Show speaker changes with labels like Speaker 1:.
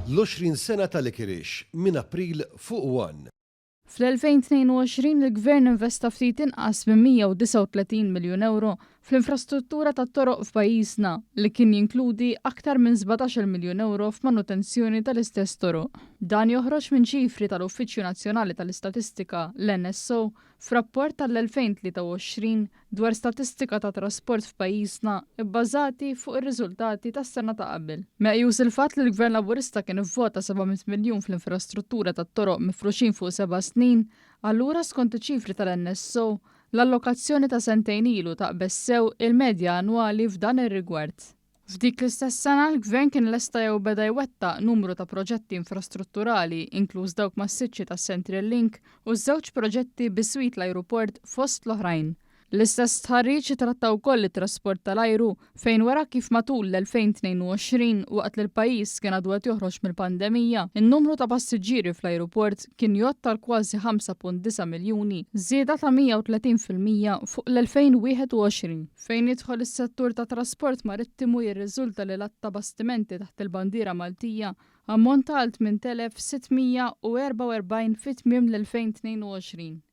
Speaker 1: L-20 sena ta' Licorice minn April fuq one.
Speaker 2: Fl-2022 il-Gvern investa ftit inqas minn 139 miljun ewro fl-infrastruttura tat-toroq f'pajjiżna li kien jinkludi aktar minn 17-il miljun ewro f'manutenzjoni tal-istess toroq. Dan joħroġ minn ċifri tal-Uffiċċju Nazzjonali tal-Istatistika, l-NSO, f'rapport tal-2023 dwar statistika ta' trasport f'pajjiżna bbażati fuq ir-riżultati tas-sena ta' qabel. Meqjus il-fatt li l-Gvern Laburista kien ivvota 700 miljun fl-infrastruttura tat-toroq mifruxin fuq seba' snin, allura skont iċ-ċifri tal-NSO, l-allokazzjoni ta' sentejn ilu taqbeż sew il-medja annwali f'dan ir-rigward. F'dik l-istess sena l-Gvern kien lesta jew beda jwettaq numru ta' proġetti infrastrutturali inkluż dawk massiċċi tas-Central Link u ż-żewġ proġetti biswit l-ajruport fost l-oħrajn. L-istess stħarriġ ittratta wkoll it-trasport tal-ajru fejn wera kif matul l-2022 waqt li l-pajjiż kien għadu qed joħroġ mill-pandemija, in-numru ta' passiġġieri fl-ajruport kien jgħodd għal kważi 5.9 miljuni, żieda ta' 130% fuq l-2021. Fejn jidħol is-settur tat-trasport marittimu jirriżulta li l-għadd ta' bastimenti taħt il-bandiera Maltija ammonta għal 8,644 fi tmiem l-2022.